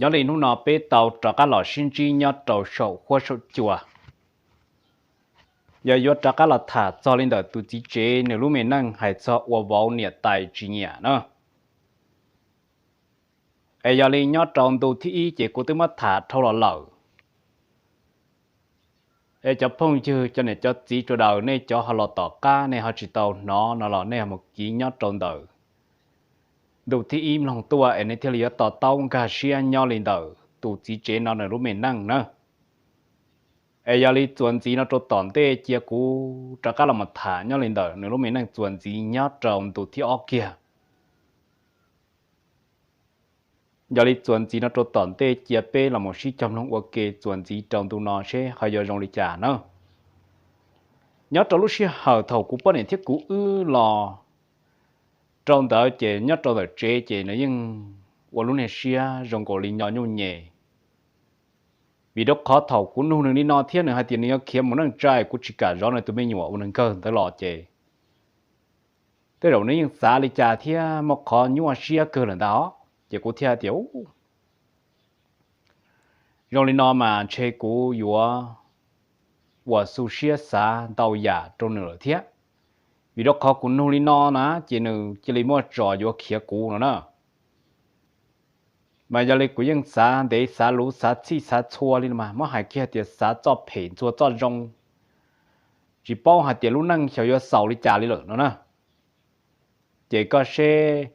Nyob li hnub no peb tau rov qab los sib ntsib nyob rau saum huab saum cua. Yog yuav rov qab los tham txog li ntawm tus txiv tsev nws lub me neej hais txog ua vauv niam tais tsis nyiam na. Es yog li nyob rau ntu thib ib ces kuv twb muab tham dhau los lawm. Es cov phooj ywg, cov niam cov txiv sawv daws, nej cov ho los tom qab nej ho tsis tau hnov no los nej mus kiv nyob rau ntawm ntu thib ib mloog tuaj es nej thiaj li yuav to taub nkag siab nyob li ntawm tus txiv tsev no nws lub me neej na. Es yog li txuas ntxiv no rau tom ntej cia kuv rov qab los mus tham nyob li ntawm nws lub me neej txuas ntxiv nyob rau ntu thib ob kiag. Yog li txuas ntxiv no rau tom ntej cia peb los mus sib cog mloog ua ke txuas ntxiv rau ntu no seb ho yuav zoo li cas na. Nyob rau lub sij hawm thaum kuv poj niam thiab kuv wb los rau ntawd ces nyob rau ntawm tsev ces nws yeej ua lub niag siab zoo nkaus li nyo nyuj nyem. Vim rau qhov thaum kuv nug nws li no thiab nws hais tias nws yuav khiav mus neej tsa, kuv tsis kam zov nws tus me nyuam uas nws nkawg ntawd los ces tej zaum nws yeej xav li cas thiab muaj qhov nyuaj siab kawg lawm ntag. Ces kuv thiaj tias, zoo li no mas ntshe kuv yuav ua xu siab xav ntau yam rau nws lawm thiab. Vim rau qhov kuv nug li no na ces nws cia li muaj tso yuav khiav kuv no na. Mas yog li kuv yeej xav ntev xav luv xav txhij xav txhua li no mas muab hais kiag tias xav txoj phem ntxhua txoj zoo, tsis paub hais tias lub neej xyov yuav xaus li cas li lawm no na. Ces koj seb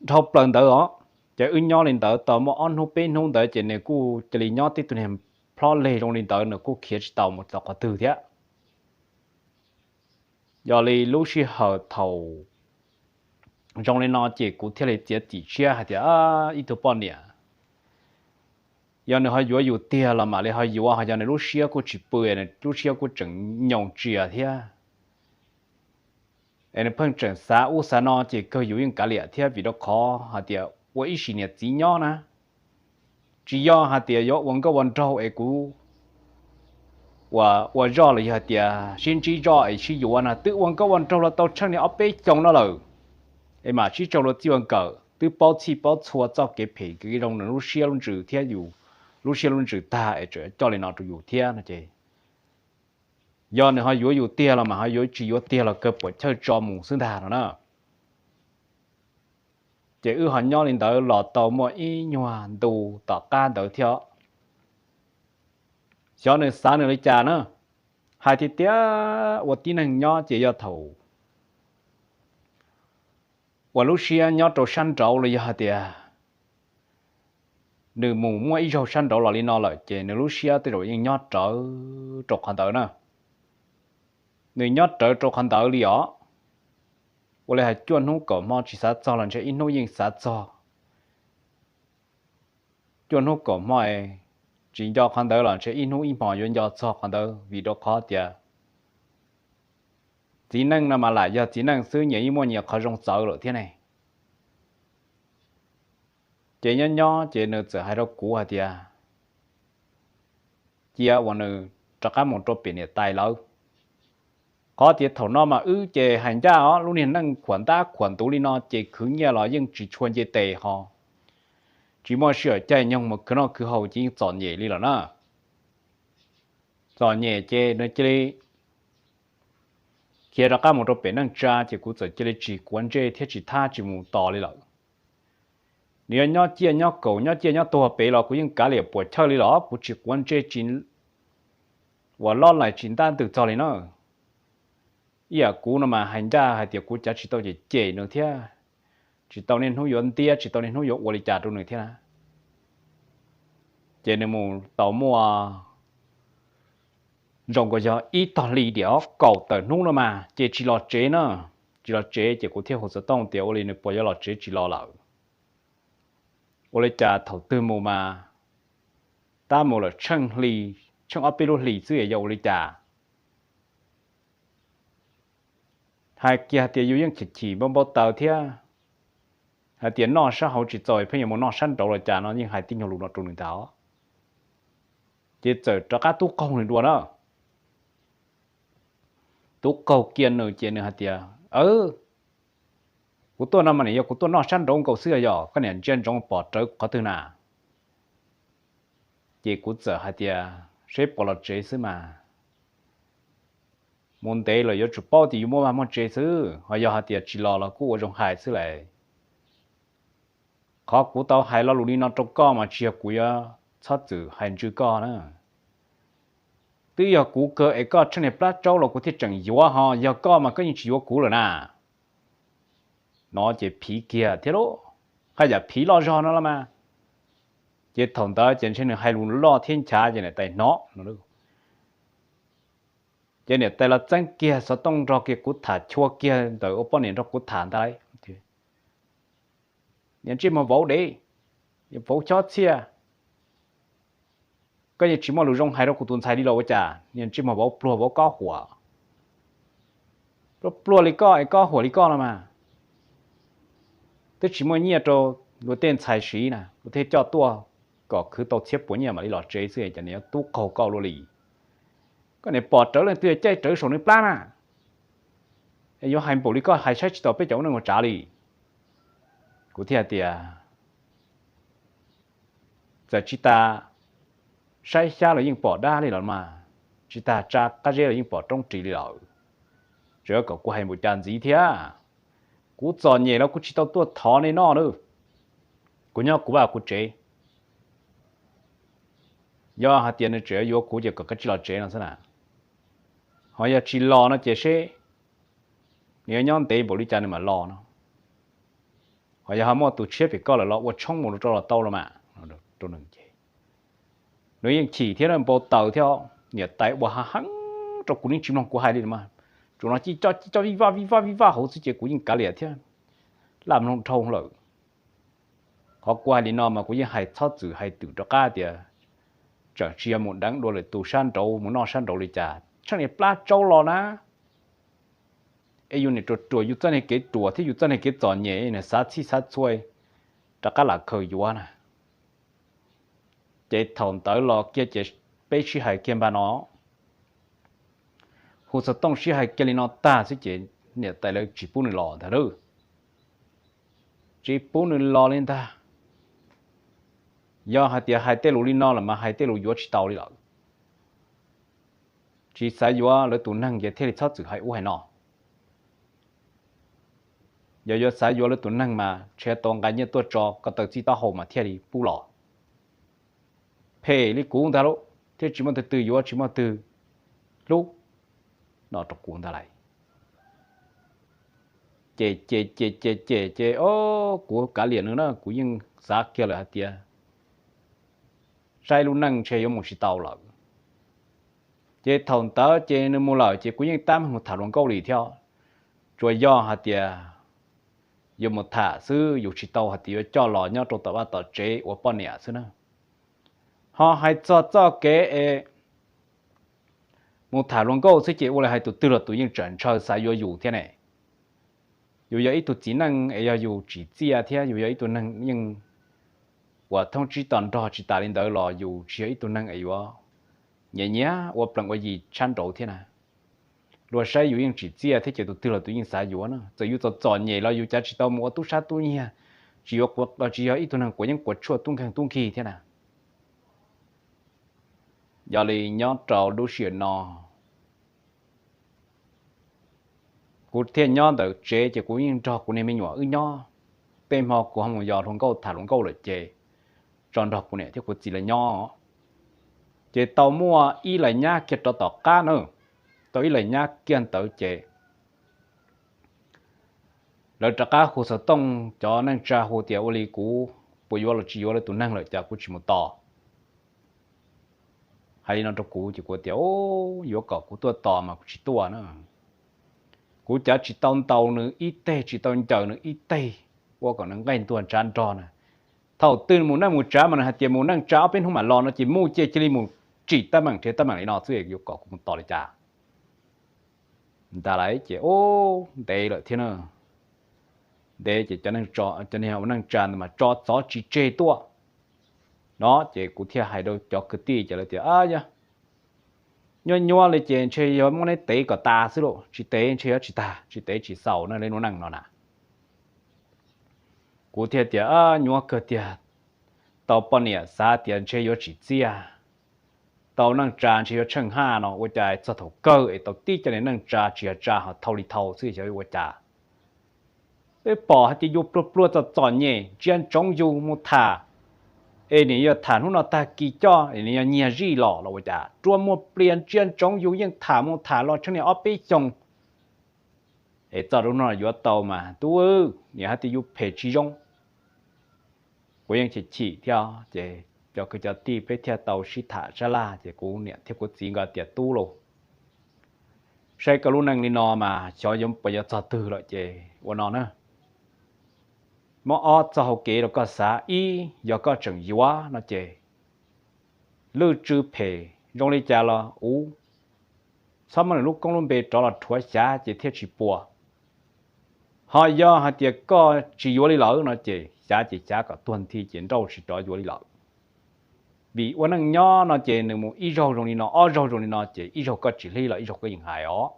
dhau plaws ntawd os, ces wb nyob li ntawd tau muaj ob hnub peb hnub ntawd ces nws kuj cia li nyob tib tug niag plhob leg zoo li ntawd nws kuj khiav tsis tau mus txog qhov twg thiab. Yog li lub sij hawm thaum zoo li no ces kuv thiaj li txiav txim siab hais tias ib tug poj niam, yog nws ho yuav yus tiag los mam li ho yuav, ho yog nws lub siab kuj tsis pw, nws lub siab kuj tseem nyoos tsias thiab es nws pheej tseem xav ub xav no ces kawg yus yeej kav liam thiab vim rau qhov hais tias ua ib sim niam txiv nyob na, tsis yog hais tias yuav ua nkauj ua nraug es kuv ua zoj los yog hais tias sib ntsib zoj es sib yuav na, twb ua nkauj ua nraug los tau tsheej niag ob peb xyoos no lawm es mam sib raug luag txij ua nkawm, twb paub txhij paub txhua txoj kev phem kev zoo nws lub siab lub ntsws thiab yus lub siab lub ntsws tag es tseem coj li no rau yus thiab no ces yog nws ho yuav yus tiag los mas ho yuav tsis yuav tiag los kawg puam chawj tso mus xwb ntag no na. Ces wb ho nyob li ntawd los tau muaj ib nyuag ntu tom qab ntawd thiab. Xyov nws xav nws li cas na, hais tiag tiag ua tib neeg nyob ces yog thaum uas lub siab nyob rau sab nraud los yog hais tias nws mus muaj ib zaug sab nraud los li no lawm ces nws lub siab tej zaum yeej nyob rawv rau qhov ntawd na. Nws nyob rawv rau qhov ntawd li os. Ua li hais cuaj hnub kaum hmo tsis xav txog los ntshe ib hnub yeej xav txog. Cuaj hnub kaum hmo tsis nco qhov ntawd los ntshe ib hnub ib hmo yuav nco txog qhov ntawd vim rau qhov tias txiv neej no mas lam yog txiv neej xwb nyias yeej muaj nyias qhov zoo txawv lawm thiab ne. Ces nyob nyob ces nws txawm hais rau kuv hais tias cia uas nws rov qab mus rau pem niam tais lawv. Qhov tias thaum no mas wb ces hais ncaj os, lub niag neej khuam ntab khuam ntuv li no ces khwv nyiaj los yeej tsis tshua nce tes ho tsis muaj sij hawm caij nyoog mus khwv noj khwv haus ces yeej txom nyem li lawm na. Txom nyem ces nws cia li khiav rov qab mus rau pem neej tsa ces kuv txawm cia li tsis quav ntsej thiab tsis thab tsis mus tos li lawm. Nws yuav nyob ciaj nyob kaum nyob ciaj nyob tuag pem los kuv yeej kav liam puam chawj li los kuv tsis quav ntsej tsis uas lob lais tsis ntab ntws txog li na. Ib yam kuv no mas hais ncaj hais tias kuv cav tsis tau cem cem nws thiab tsis tau niaj hnub yuav ntiab tsis tau niaj hnub yuav ua li cas rau nws thiab na. Ces nws mus tau muaj zoo nkaus yog ib tog hli diam kaum tawm hnub no mas ces tsis los tsev na. Tsis los tsev ces kuv thiaj hu xov tooj tias ua li nws puas yuav los tsev tsis los lawm. Ua li cas thaum twg mus mas tab mus lawm tsheej hli, tsheej ob peb lub hlis xwb es yog ua li cas. Hais kiag hais tias yus yeej chim chim npau npau taws thiab hais tias noj sab hauv tsis txaus pheej yuav mus noj sab nraud los cas no yeej hais tib nyuag lus no rau nws ntag. Ces txawm rov qab tub qaug nws dua na. Tub qaug kiag nws ces nws hais tias, kuv tuaj no mas nim yog kuv tuaj noj sab nraud nkaus xwb yog koj niam ntsia ntsoov pom rawv qhov twg na. Ces kuv txawm hais tias seb puas los tsev xwb mas, mus ntev lawm yuav tsum paub tias yuav muaj vaj muaj tsev xwb, ho yog hais tias tsis los los kuj ua zoo hais xwb las. Qhov kuv tau hais lo lus li no rau koj mas tsis yog kuv yuav txhob txwm hais ntsws koj na. Twb yog kuv kawg es koj tsheej niag plab tsaub los kuv thiaj tseem yuav, ho yog koj mas koj yeej tsis yuav kuv lawm na. No ces phiv kiag thiab lauj, haj yam phiv loj zog no los mas. Ces thaum ntawd ces ntshe nws hais lus loj thiab nchav ces niam tais hnov no. Ces niam tais los txeeb kiag xov tooj nrog kiag kuv tham, chua kiag ntawm ua poj niam nrog kuv tham ntag lauj. Niag ntsej muag vauv dev, vauv chob txhiaj, koj yeej tsis muaj lus zoo hais rau kuv tus ntxhais li los ua cas? Niag ntsej muag vauv pluag vauv kob huam, pluag pluag li koj es kob huam li koj no mas, twb tsis muaj nyiaj rau luag tej ntxhais siv na, luag thiaj coj tuaj kom khwv tau txhiab puas nyiaj mam li los tsev xwb, cas niag tub qaug koj luaj li. Koj niam pom rawv leej twg caij rawv saum nws plab na, es yuav hais npaum li koj hais saib tsis taus peb cov ua neej ua tsav li. Kuv thiaj tias, txawm tsis tas saib xyab los yeej pom dab li los mas, tsis tas tsa qab zeb los yeej pom roob ris li lawm. Tseem kom kuv hais npaum cas ntxiv thiab? Kuv txom nyem los kuv tsis tau tuaj thov nej noj na. Kuv nyob kuv vaj kuv tsev. Yog hais tias nws tseem yuav kuv ces kom kav tsij los tsev no xwb na. Ho yog tsis los no ces seb nws yuav nyob ntev npaum li cas nws mam los no. Ho yog ho muaj tus tshiab pem koj lawm los ua tshoob mus rau los tau los mas. Nws yeej chim thiab npau taws thiab, niam tais ua hav heev rau kuv, nws tsis mloog kuv hais li mas. Tsuas no ci co ci co vij vaj vij vaj vij vaj hauv xwb ces kuv yeej kav liam thiab, laj mloog dhau lawm. Qhov kuv hais li no mas kuv yeej hais txhob txwm hais twm rov qab tias, tseem tsis yog mus deev dua lwm tus sab nraud mus noj sab nraud li cas, tsheej niag plab tsaub los na. Es yus niam ruam ruam, yus txoj niag kev ruam thiab yus txoj niag kev txom nyem nws xav txhij xav txhua rov qab lam khaws yuav na. Ces thaum ntawd los kiag ces peb sib hais kiag npaj no, hu xov tooj sib hais kiag li no tag xwb ces niam tais lawv tsis pub nws los ntag lauj. Tsis pub nws los li ntag. Yog hais tias hais tej lus li no lawm mas hais tej lus yuav tsis tau li lawm. Tsis xav yuav lawv tus neeg ces thiaj li txhob txwm hais ub hais no. Yog yuav xav yuav lawv tus neeg mas ntshe tau nqa nyiaj tuaj tso ko taw txij taub hau mas thiaj li pub los. Phem li kuv ntag lauj, thiaj tsis muaj twg twg yuav tsis muaj twg hlub no rau kuv ntag lauj. Ces ces ces ces ces ces o, kuv kav liam nws na, kuv yeej xav kiag lawm hais tias saib lub neej ntshe yuav mus tsis tau lawm. Ces thaum ntawd ces nws mus lawm ces kuv yeej tab meeg mus tham hluas nkauj li thiab. Tsuas yog hais tias yuav mus tham xwb, yus tsis tau hais tias yuav coj los nyob rau tom vaj tom tsev ua poj niam xwb na. Ho hais txog txoj kev es mus tham hluas nkauj xwb ces ua li hais tus twg los tus yeej tseem ntshaw xav yuav yus thiab ne. Yus yog ib tug txiv neej es yog yus tsim txiaj thiab yus yog ib tug neeg yeej uas thoob tsib to nrog, tsis tas li ntawd los yus tsis yog ib tug neeg es yuav nyiam nyiam ua plees ua yi tshab nraud thiab na. Luag saib yus yeej tsim txiaj thiab ces tus twg los tus yeej xav yuav na. Txawm yus txom txom nyem los yus cav tsis tau mus ua tub sab tub nyiag, tsis yuav, tsis yog ib tug neeg quav yeeb quav tshuaj tub nkeeg tub nkig thiab na. Yog li nyob rau lub sij hawm no, kuv thiaj nyob ntawm tsev ces kuv yeej nrog kuv niag me nyuam wb nyob. Tej hmo kuv ho mus yos hluas nkauj tham hluas nkauj lawm ces tso nrog kuv niam thiab kuv txiv lawv nyob. Ces tau muaj ib las nyab kiag rov tom qab na, tau ib las nyab kiag ntawd ces lawv rov qab hu xov tooj, cov neej tsa hu tias ua li kuv puas yuav los tsis yuav lawv tus neeg lawm cas kuv tsis mus tos. Hais li no rau kuv ces kuv tias, yuav kom kuv tuaj tos mas kuv tsis tuaj na. Kuv cav tsis tau ntaus nws ib teg, tsis tau ncaws nws ib teg, ua kom nws nqaij ntuag ntshav nrog na. Thaum twg mus neej mus tsav mas nws hais tias mus neej tsa ob peb hnub mam los no ces mus ces cia li mus tsim tab meeg nrhiav tab meeg li no xwb, yuav kom kuv mus tos li cas. Ntag lauj ces ntev lawm thiab na. Ntev ces cov niag ua neej tsa ntawd mas tso txov tsis tseg tuaj no. Ces kuv thiaj hais rau cov kwv tij ces lawv tias, yog nyuaj nyuaj li ces ntshe yog muab neb tev kom tas xwb lauj, tsis tev ntshe yuav tsis tag, tsis tev tsis xaus na, lub neej no na. Kuv thiaj tias, nyuaj kawg tiag, tau poj niam xav tias ntshe yuav tsim txiaj, tau neej tsa ntshe yuav tsheej haj no, ua cas txog thaum kawg es tau tib co niag neej tsa tsis yog tsa ho thau li thau xwb, xyov yuav ua cas. Peb pom hais tias yuav pluag pluag txom txom nyem ntsia ntsoov yus mus tham, es nim yog tham hnub no tag kis coj es nim yog nyiag zij los los ua cas rua muag plias ntsia ntsoov yus yeej tham mus tham los tsheej niag ob peb xyoos. Es txog rau no yuav tau mas tub, nim hais tias yus phem tsis zoo. Kuv yeej chim chim thiab ces cov kwv cov tij peb thiaj tau sib tham sab laj ces kuv niam thiab kuv txiv nkawd tias tub lauj, saib koj lub neej li no mas xyov yuav puas yuav txog twg lawm ces ua no na. Muab ob txoj hau kev rau koj xav, ib yog koj tseem yuav no ces lwj tsw phem zoo li cas los ua, txhob muab nws lub koob lub npe rov los rhuav xyav ces thiaj tsis puas. Ho yog hais tias koj tsis yuav li lawm no ces xyav ces xyav kom tuag nthi ces nrauj tsis rov yuav li lawm. Vim ua neej nyob no ces nws mus ib zaug zoo li no ob zaug zoo li no ces ib zaug koj tsis hlib los ib zaug koj yeej hais os.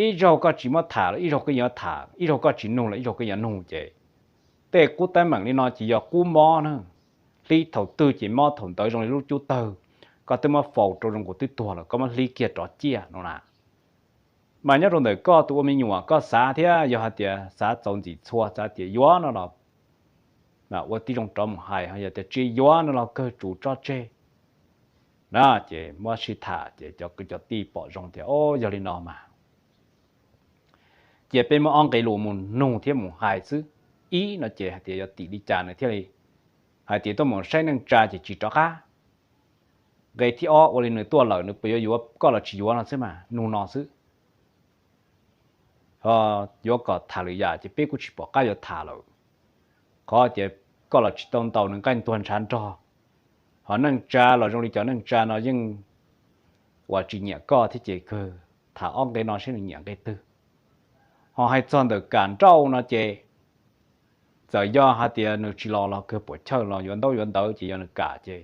Ib zaug koj tsis muab tham los ib zaug koj yuav tham, ib zaug koj tsis nug los ib zaug koj yuav nug ces tej qub teeb meem li no ces yog qub mob na. Hlib thaum twg ces mob thaum ntawd zoo li lub cub tawg, koj twb muab faus rau zoo nkaus twb tuag lawm koj muab hlib kiag rov ciaj no na. Mas nyob rau ntawm koj tus ua me nyuam koj xav thiab yog hais tias xav txaus ntxim txhua xav tias yuav no los ua tib zoo rov mus hais, yog tias tsis yuav no los kawg tsum tso tseg na. Ces muab sib tham ces cov kwv cov tij pom zoo tias o yog li no mas cia peb muab ob nqe lus mus nug thiab mus hais xwb. Ib no ces hais tias yog tim li cas nws thiaj li hais tias tuaj mus saib neej tsa ces tsis rov qab. Nqe thib ob ua li nws tuaj lawm nws puas yuav yuav koj los tsis yuav no xwb mas nug no xwb. Ho yuav kom tham lwm yam ces peb kuj tsis pom qab yuav tham lawm. Qhov tias koj los tsis tau ntaus nws nqaij ntuag ntshav nrog, ho neej tsa los zoo li cov neej tsa no yeej uas tsis nyiam koj thiab ces kawg tham ob nqe no saib nws nyiam nqe twg. Ho hais txog ntawm kam nrauj no ces txawm yog hais tias nws tsis los los kawg puas chawj los yuav ntaub yuav ntawv ces yog nws kam ces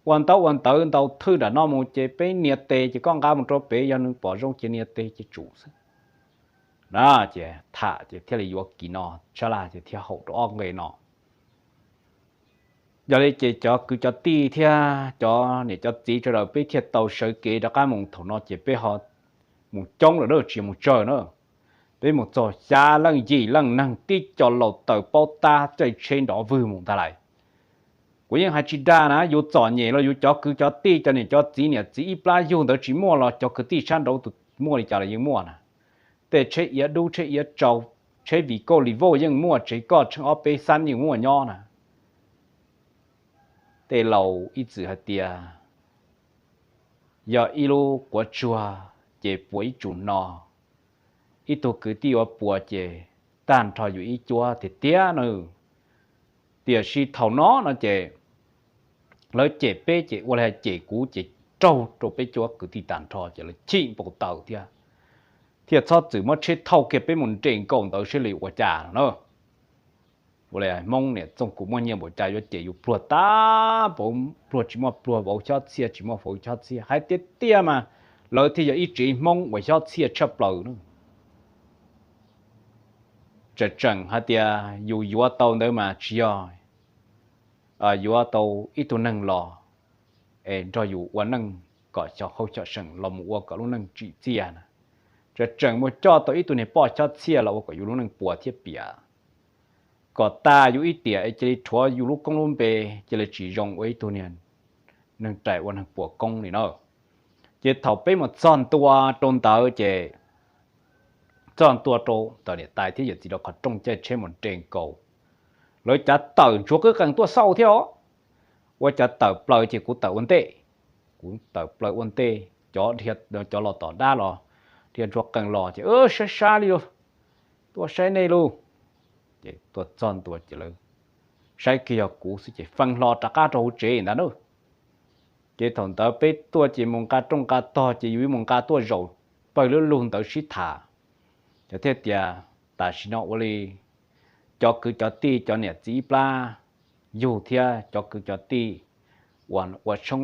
ua ntaub ua ntawv ntau thwj nram no mus ces peb nias tes ces koj nqa mus rau pem yog nws pom zoo ces nias tes ces tsum xwb. Na ces tham ces thiaj li yuav kis no sab laj ces thiaj haum rau ob nqe no. Yog li ces cov kwv cov tij thiab cov niam cov txiv sawv daws peb thiaj tau sawv kev rov qab mus thaum no ces peb ho mus coob lawm na tsis mus tsawg na. Peb mus txog xya leej yim leej neeg tib co laus taws paub tab caij tsheb nrov vwg mus ntag lais. Kuv yeej hais tsis dag na yus txom nyem los yus cov kwv cov tij cov niam cov txiv niam txiv ib plab yug ntawd tsis muaj los cov kwv tij sab nraud tus muaj li cas los yeej muaj na. Tej tsheb iav dub tsheb iav tsau, tsheb vim kauj li vauj yeej muaj tsev koj tsheej ob peb xab yeej muaj nyob na. Tej laus ib txwm hais tias yog ib lub quav tsuag ces puas ib tsum no, ib tug kwv tij ua puas ces tag nrho yus ib cuab tiag tiag na. Tiam sis thaum no no ces lawv cem peb ces ua li hais cem kuv ces raug rau peb cuab kwv tij tag nrho ces lawv chim npau taws thiab, thiaj txhob txwm muab tsheb thauj kiag peb mus nres nkaus ntawd seb li ua cas no na. Ua li Hmoob niam txooj kuv muaj nyiaj npaum cas yuav cem yus pluag tag npaum pluag tsis muaj pluag vauv xyob txhiaj tsis muaj vauv xyob txhiaj hais tiag tiag mas lawv thiaj yog ib tsev Hmoob uas xyob txhiaj tshaj plaws na. Tseem tseem hais tias yus yuav tau ntawd mas tsis yog yuav tau ib tug neeg los es nrog yus ua neej kom xyov hauj xyom seem los mus ua kom lub neej tsim txiaj na. Tseem tseem mus coj tau ib tug niag poj xyob txhiaj los ua kom yus lub neej puas thiab piam, kom tas yus ib tiam es cia li rhuav yus lub koob lub npe, cia li tsis zoo ua ib tug niag neeg rais ua neeg puas koob li na. Ces thaum peb mus txog ntua rau ntawd ces txog ntua rau ntawm niam tais thiab yawm txiv rau qhov rooj caij tsheb mus nres nkaus, lawv cav tawm ntsuag qwb qees tuaj xauj thiab os. Ua cav tawm plaws ces kuv tawm ua ntej, kuv tawm plaws ua ntej, cov dhia, cov los tom dab los dhia ntsuag qees los ces sab sab li, tuaj saib nej lauj. Ces tuaj txog ntua ces lawv saib kiag yog kuv xwb ces feej hlo rov qab rau hauv tsev ntag na. Ces thaum ntawd peb tuaj ces mus nqa rooj nqa tog ces yus mus nqa tuaj zaum pawg lub lug ntawd sib tham. Ces thiaj tias tam sim no ua li cov kwv cov tij cov niam txiv ib plab yug thiab cov kwv cov tij ua tshoob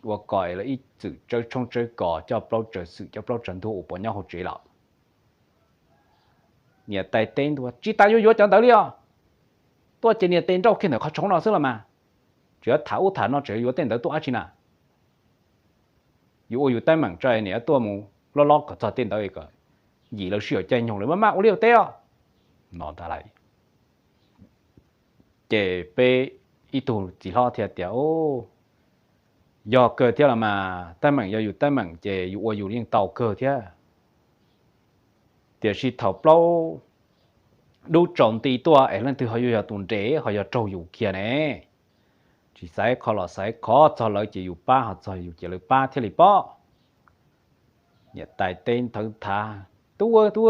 ua kos lawv ib txwm tsawb tshoob tsawb kos coj plaub tsawg xwm coj plaub tsawg ntuag ua puas nyob hauv tsev lawm. Niam tais teb ntua tsis tas yuav yuav cov ntawd li os. Tuaj ces niam tes nrauj kiag ntawm qhov tshoob no xwb los mas. Tseem yuav tham ub tham no tseem yuav tej ntawd tuaj dab tsi na. yus ua yus teeb meem tso, niam tuaj mus lob lob kom txog tej ntawd kom yim lawv sib yuav caij nyoog lawv maj maj ua liaj ua teb os, no ntag lauj. Ces peb ib tug txiv hlob thiaj tias, yog kawg thiab los mas, teeb meem yog yus teeb meem ces yus ua yus yeej tau kawg thiab. Tiam sis thaum plaub dub tsaus nti tuaj es leej twg ho yuav yog tus nres ho yog raug yus kiag ne? Tsis xaiv qhov los xaiv qhov, txog lawv ces yus pab, ho txog yus ces lawv pab thiaj li pom. Niam tais teb nthawv thav, tub, tub,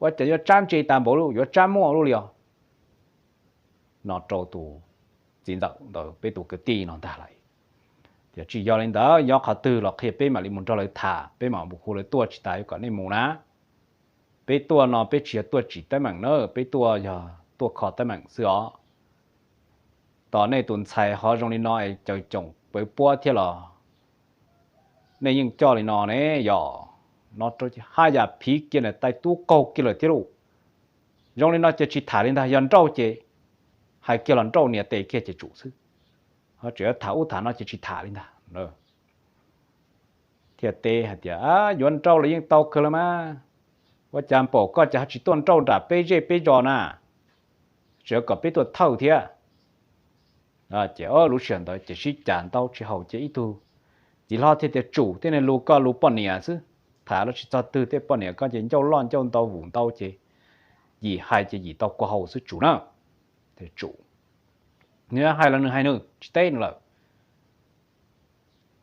ua cas yuav tsab ntse tas npaum li, yuav tsab muaj luj li os, no rau tus txiv ntxawm ntawd peb tus kwv tij no ntag lauj. Tias tsis yog li ntawd, yog qhov twg los qhia peb mam li mus nrog lawv tham, peb mam mus hu lawv tuaj, tsis tas yuav kom nej mus na. Peb tuaj no peb tsis yog tuaj tsim teeb meem na, peb tuaj yog tuaj kho teeb meem xwb os. Tos nej tus ntxhais ho zoo li no es caws coom pawv puab thiab los nej yeej coj li no ne yog? No rau haj yam phiv kiag niam tais tub qaug kiag lawm thiab lauj. Zoo li no ces tsis tham li ntag, yog nrauj ces hais kiag los nrauj niam tes kiag ces tsum xwb, ho tseem yuav tham ub tham no ces tsis tham li ntag. Thiaj teb hais tias, yuav nrauj los yeej tau kawg los mas, ua cas npaum koj ces ho tsis tuaj nrauj nram peb zej peb zos na, tseem kom peb tuaj thawj thiab. Ces lub sij hawm ntawd ces sib cav ntaub tsis haum ces ib tug txiv hlob thiaj tias, tsum, tej niag lus koj lus poj niam xwb, tham los tsis txog twg, tej poj niam koj ces ncauj loj ncauj ntau vum ntau ces yim hais ces yim tau kua haus xwb, tsum na. Tsum, nws hais los nws hais, nws tsis teb nws lawm.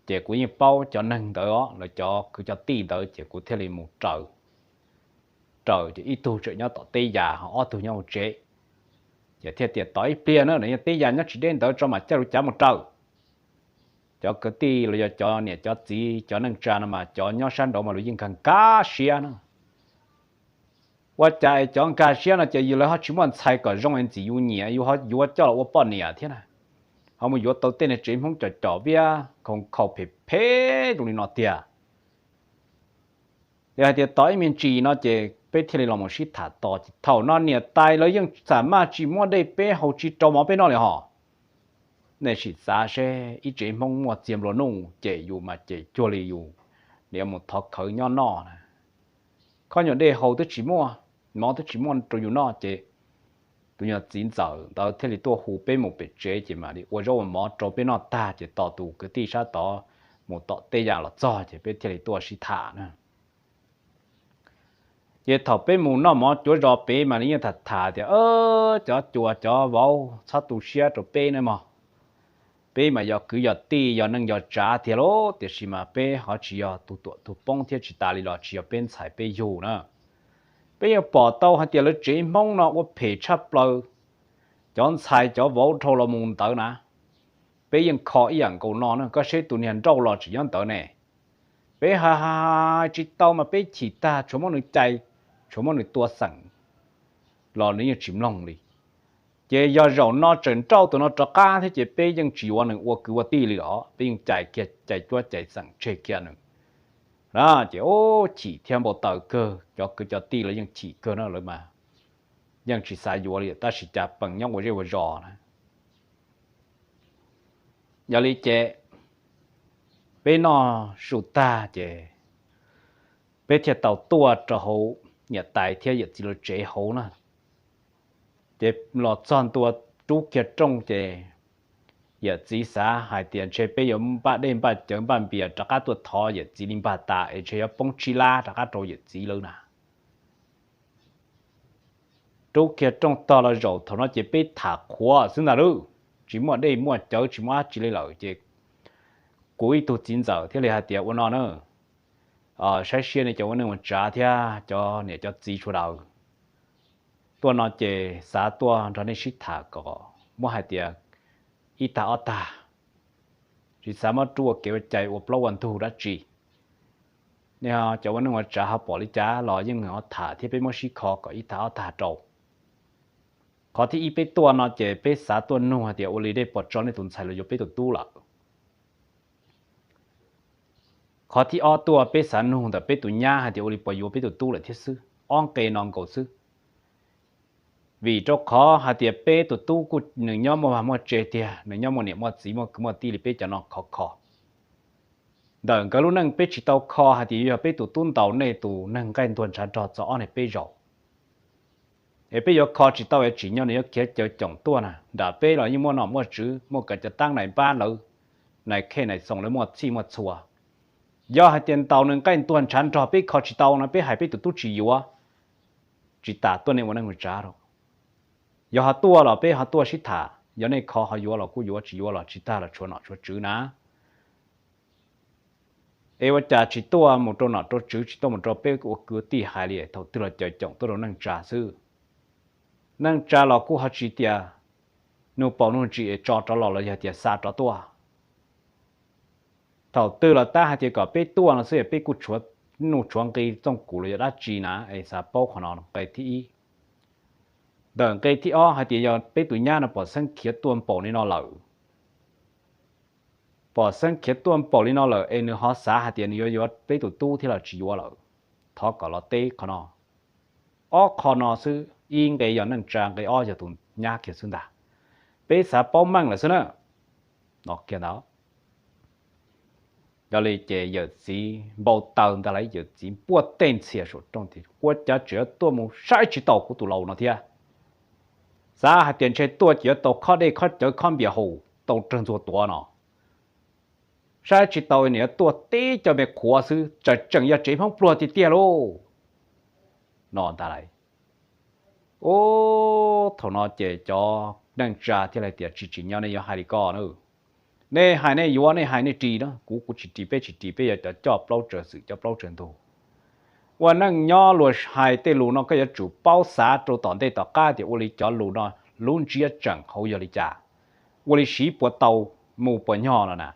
Ces kuv yeej paub cov neeg ntawd os, lawv cov kwv cov tij ntawd ces kuv thiaj li mus raws, raws ces ib tug tseem nyob tom teb yas ho ob tug nyob hauv tsev. Ces thiaj tias tos ib pliag na, nws yog teb yas nyob tsis deb ntawd tso mam caij lub cav mus raws. Cov kwv tij los yog cov niam cov txiv cov neej tsa no mas cov nyob sab nraud mas luag yeej nkag nkag siab na. Ua cas es cov nkag siab no ces yus lawv ho tsis muaj ntxhais kom zoo es ntxim yus nyiam, yus ho yuav coj los ua poj niam thiab na, ho mus yuav tau tej niag tsev Hmoob com com viab khoo khau phem phem zoo li no tiag. Yog hais tias tos ib me ntsis no ces peb thiaj li los mus sib tham tos, ces thaum no niam tais lawv yeej xam maj tsis muab dej peb haus tsis rau mov peb noj li hos. Nej sim xav seb ib tsev Hmoob muaj txiag nplua nuj cem yus mas cem cuag li yus niam mus thov khawv nyob noj na. Khaub ncaws dej haus twb tsis muaj, mov twb tsis muaj rau yus noj ces tus nyuag txiv ntxawm ntawd thiaj li tuaj hu peb mus pem tsev ces mam li ua zaub ua mov rau peb noj tag ces tos tus kwv tij sab tod mus tom tej yam los txog ces peb thiaj li tuaj sib tham na. Ces thaum peb mus noj mov cuav zos pem mas nws yeej tham tham tias, cov cuas cov vauv txhob tu siab rau peb nawb mog. Peb mas yog kwv yog tij yog neej yog tsav tiag lauj, tiam sis mas peb ho tsis yog tus tuam tus poob thiab tsis tas li los tsis yog peb ntxhais peb yug na. Peb yeej pom tau hais tias lawv tsev Hmoob no ua phem tshaj plaws, cov ntxhais cov vauv dhau los mus ntawd na. Peb yeej kho ib yam nkaus no na, koj seb tus niag nrauj los tseem nyob ntawd ne. Peb hais hais tsis tau mas peb chim tag tshuav muab nws cais, tshuav muab nws tua xeem los nws yeej tsis mloog li. Ces yog zaum no tseem nrauj tus no rov qab thiab ces peb yeej tsis yuav nws ua kwv ua tij li lawm, peb yeej cais kiag, cais cuab cais xeem tseg kiag nws. Ces chim thiab npau taws kawg, cov kwv cov tij lawv yeej chim kawg na, lawv mas yeej tsis xav yuav li tab sis cas peem nyob ua zej ua zos na. Yog li ces peb noj su tag ces peb thiaj tau tuaj rau hauv niam tais thiab yawm txiv lawv tsev hauv na. Ces los txog ntua rub kiag rooj ces yawm txiv xav hais tias ntshe peb yuav npaj dej npaj cawv npaj npias rov qab tuaj thov yawm txiv li npag tas es ntshe yuav poob tsib lab rov qab rau yawm txiv lawv na. Rub kiag rooj tog los zaum thaum no ces peb tham qhuav xwb ntag lauj, tsis muaj dej muaj cawv tsis muaj dab tsi li lawm ces kuv ib tug txiv ntxawm thiaj li hais tias ua no na, saib siab nej cov ua neej ua tsav thiab cov niam cov txiv sawv daws, tuaj no ces xav tuaj nrog nej sib tham kom muab hais tias ib tag ob tag, tsis xav muab rub ua kev ua cai ua plaub ua ntug dab tsi. Nej cov ua neej ua tsav ho pom li cas los yeej ho tham thiab peb muab sib kho kom ib tag ob tag rau. Qhov thib ib peb tuaj no ces peb xav tuaj nug hais tias ua li dej puas tso nej tus ntxhais los yuav peb tus tub lawm. Qhov thib ob tuaj peb xav nug ntawm peb tus nyab hais tias ua li puas yuav peb tus tub lawm thiab xwb, ob nqe no nkaus xwb. Vim rau qhov hais tias peb tus tub kuj nws nyob muaj vaj muaj tse tiag, nws nyob muaj niam muaj txiv muaj kwv muaj tij li peb cov no khov kho. Ntawm nkawd lub neej peb tsis tau kho hais tias yuav yog peb tus tub ntaus nej tus neeg nqaij ntuag ntshav nrog txog ob neeg peb zaum. Es peb yuav kho tsis tau es tsim nyog nws yuav khiav caw coom tuaj na, nram peb los yeej muaj nom muaj tswv, muaj kav cov taab nais npab lawv, nais khej nais xoos lawv muaj txhij muaj txhua. Yog hais tias ntaus nws nqaij ntuag ntshav nrog peb kho tsis tau no peb hais peb tus tub tsis yuav, tsis tas tuaj nej ua neej ua tsav rau. Yog ho tuaj los peb ho tuaj sib tham, yog nej kho ho yuav los kuj yuav, tsis yuav los tsis tag los tshuav nom tshuav tswv na. Es ua cas tsis tuaj mus rau nom rau tswv, tsis tuaj mus rau peb ua kwv tij hais li, thaum twg los caw coom tuaj rau neej tsa xwb. Neej tsa los kuj ho tsis tias nug paus nug ntsis es tso rov los los yog tias xa rov tuaj. Thaum twg los tab hais tias kom peb tuaj no xwb es peb kuj tshuav nuj tshuav nqi txooj kuv los yog dab tsi na es xav paub qhov no nqe thib ib. Ntawm nqe thib ob hais tias yog peb tus nyab no pom xeeb khiav tuaj npaum li no lawm, pom xeeb khiav tuaj npaum li no lawm es nws ho xav hais tias nws yuav yuav peb tus tub thiab los tsis yuav lawm, thov kom los teb qhov no. Ob qho no xwb, ib nqe yog neej tsa, nqe ob yog tus nyab kiag xwb ntag. Peb xav paub meej lawm xwb na. No kiag ntawd. Yog li ces yawm txiv npau taws ntag lauj, yawm txiv npuaj tej ntxhias saum rooj tias ua cas tseem yuav tuaj mus saib tsis taus kuv tus laus no thiab. Xav hais tias ntshe tuaj ces yuav tau khob dej khob cawv khob npias haus tau rawg ntxuag tuav no. Saib tsis taus nws yuav tuaj tib co me qhuav xwb, tseem tseem yog tsev Hmoob pluag tiag tiag lauj. No ntag lauj. Ub, thaum no ces cov neej tsa thiaj li tias tsis tsim nyog nej yuav hais li ko na. Nej hais nej yuav, nej hais nej ris na, kuv kuv tsis ris, peb tsis ris, peb yog cov coj plaub tsawv xwm coj plaub tsawv ntug. Ua neej nyob luag hais tej lus no koj yuav tsum paub xav rau tom ntej tom qab tias ua li cov lus no lub ntsiab tseem hauv yog li cas, ua li siv puas tau mus puas nyog no na.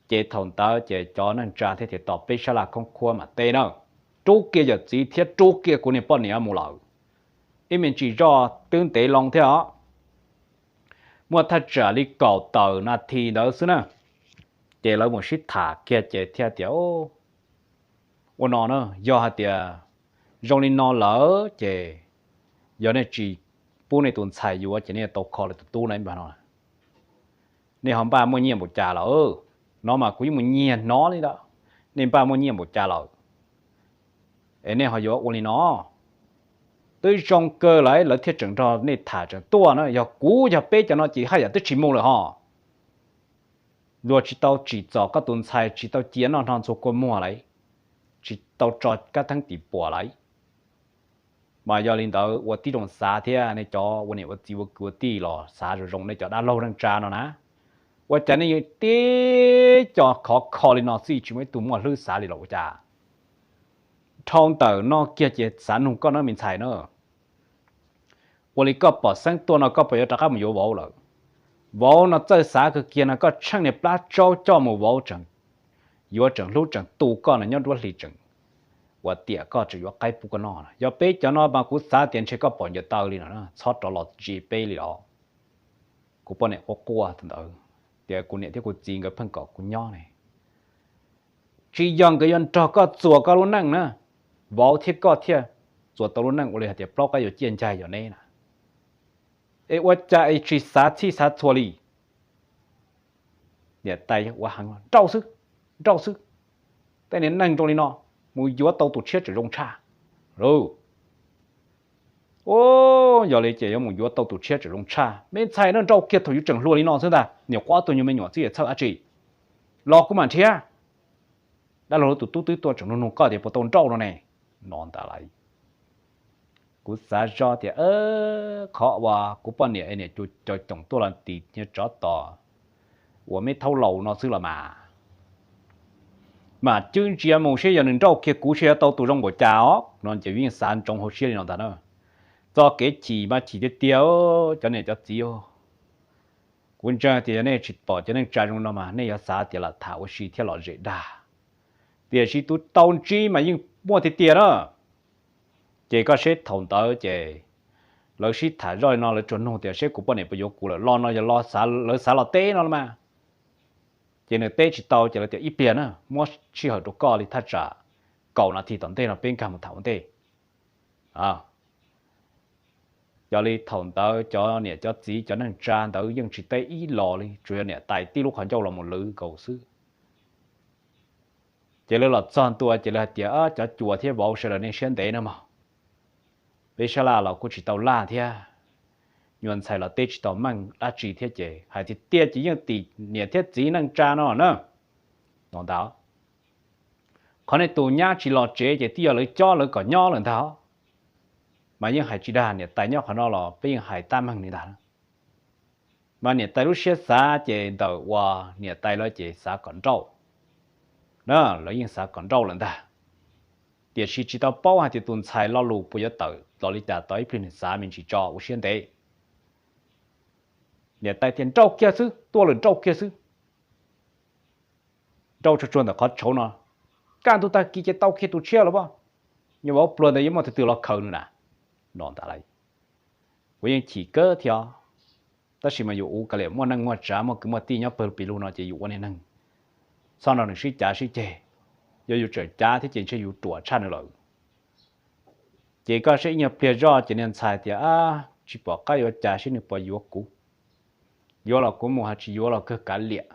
Ces thaum ntawd ces cov neej tsa thiaj tias tos peb sab laj khoob khuab mam teb na. Rub kiag yawm txiv thiab rub kiag kuv niag poj niam mus lawm. Ib me ntsis zoj twb ntev loo thiab os, muaj thaj tsam li kaum tawm nas this ntawd xwb na. Ces lawv mus sib tham kiag ces thiaj tias ua no na, yog hais tias zoo li no lawm ces yog nej tsis pub nej tus ntxhais yuav ces nej yuav tau kho lawv tus tub na ib npag no. Nej ho npaj muaj nyiaj npaum cas lawm? No mas kuv yeej mus nyiag hnov li ntawd. Nej npaj muaj nyiaj npaum cas lawm es nej ho yuav ua li no? Twb zoo kawg lawm lawv thiaj tseem nrog nej tham tseem tuaj na, yog kuv yog peb cov no ces haj yam twb tsis mus lawm ho. Luag tsis tau tsim txom koj tus ntxhais, tsis tau cia noj hno ntxhua kua muag lauj, tsis tau tso kab theeb tim puam lauj. Mas yog li ntawd ua tib zoo xav thiab, nej cov ua niam ua txiv ua kwv ua tij los xav zoo zoo nej cov dab laug neej tsa no na. Ua cas nej yeej tib co khov kho li no xwb tsis muaj ib tug muaj hlwb xav li los ua cas? Dhau ntawm no kiag ces xav nug koj na me ntxhais na. Ua li koj pom xeeb tuaj no koj puas yuav rov qab mus yuav vauv lawm? Vauv no txawj xav kawg kiag no, koj tsheej niag plab tsaub coj mus vauv tseem yuav tseem hlub tseem tu koj no nyob nruab hlis tseem ua tiam koj tseem yuav qaib pub koj noj no. Yog peb cov no mas kuv xav tias ntshe koj pom ncaws taw li no, txhob rov los tsis peb li los. Kuv poj niam quaj quaj ntawd tias kuv niam thiab kuv txiv nkawd pheej kom kuv nyob ne. Tsis yog nkawd yuav nrog koj txuas koj lub neej na, vauv thiab koj thiaj txuas tau lub neej ua li hais tias plaub qab yuav ciaj ncaig yog neb na. Es ua cas es tsis xav txhij xav txhua li? Niam tais ua heev, nrauj xwb, nrauj xwb. Tej niag neeg zoo li no mus yuav tau tus tshiab tseem zoo tshaj. Ub, yog li ces yuav mus yuav tau tus tshiab tseem zoo tshaj. Me ntxhais no nrauj kiag thaum yus tseem hluas li no xwb ntag, nyuam qhuav ob tug nyuag me nyuam xwb es txhawj dab tsi? Los kuv mam nrhiav. Dab laug lawv tus tub twb tuaj tseem nug nug koj tias puas tau nrauj no ne. No ntag lauj. Kuv xav zoj tias qhov uas kuv poj niam es niam cov coom tuaj los tis niag tsov tom uas me thaub laus no xwb los mas, mam cwb ntsia mus seb yog nws nrauj kiag kuv seb yuav tau tus zoo npaum cas os no ces yeej xav ntsoov hauv siab li no ntag na. Txoj kev chim mas chim tiag tiag, cov niam cov txiv. Kuv ntseeg tias yog nej tsis pom cov neej tsa zoo no mas nej yuav xav tias lam tham ua si thiab lom zem dag, tiam sis tus tau ntsib mas yeej muaj tiag tiag na. Ces koj seb thaum ntawd ces lawv sib tham zoj li no lawv tsuas nug tias seb kuv poj niam puas yuav kuv lawm los no yog lawv xav los teb no los mas. Ces nws teb tsis tau ces lawv tias ib pliag na, muab sij hawm rau koj li thaj tsam kaum nas this tom ntej no peb nkag mus tham ua ntej. Yog li thaum ntawd cov niam cov txiv cov neej tsa ntawd yeej tsis teb ib los li, tsuas yog niam tais tib lub qhov ncauj los mus lwv nkaus xwb. Ces lawv los txog ntua ces lawv hais tias, Cov cuas thiab vauv sawv daws nej siab ntev no mog, peb sab laj los kuj tsis tau laj thiab, nyuam ntxhais los teb tsis tau meej dab tsi thiab ces hais tiag tiag ces yeej tim niam thiab txiv neej tsa no na. No ntag, qhov nej tus nyab tsis los tsev ces twb yog lawv cob lawv kom nyob lawm ntag. Mas yeej hais tsis dag, niam tais nyob qhov no los peb yeej hais tab meeg li ntag. Mas niam tais lub siab xav ces ntawm uas niam tais lawv ces xav kom nrauj na, lawv yeej xav kom nrauj lawm ntag. Tiam sis tsis tau paub hais tias tus ntxhais lo lus puas yuav tawm los li cas, tos ib pliag nws xav me ntsis tso ua siab ntev. Niam tais tias nrauj kiag xwb, tuaj lawm nrauj kiag xwb. Nrauj tsuag tsuag ntawm qhov tshauv no, kaj ntug tag kis ces tau kiag tus tshiab lawm as. Nyuam vauv pluag ntawd yuav muaj tus twg los khaws nws na. No ntag lauj, kuv yeej chim kawg thiab. Tab sis mas yus ua kav liam muaj neej muaj tsav muaj kwv muaj tij nyob pawg pis lug no ces yus ua niag neeg txhob nrog nws sib cav sib ceg. Yog yus tseem cav thiab ces ntshe yus ruam tshaj nws lawm. Ces koj saib ib nyuag pliag zoj ces niag ntxhais tias, Tsis pom qab yuav cas seb nws puas yuav kuv. Yuav los kuv mus, ho tsis yuav los kawg kav liam.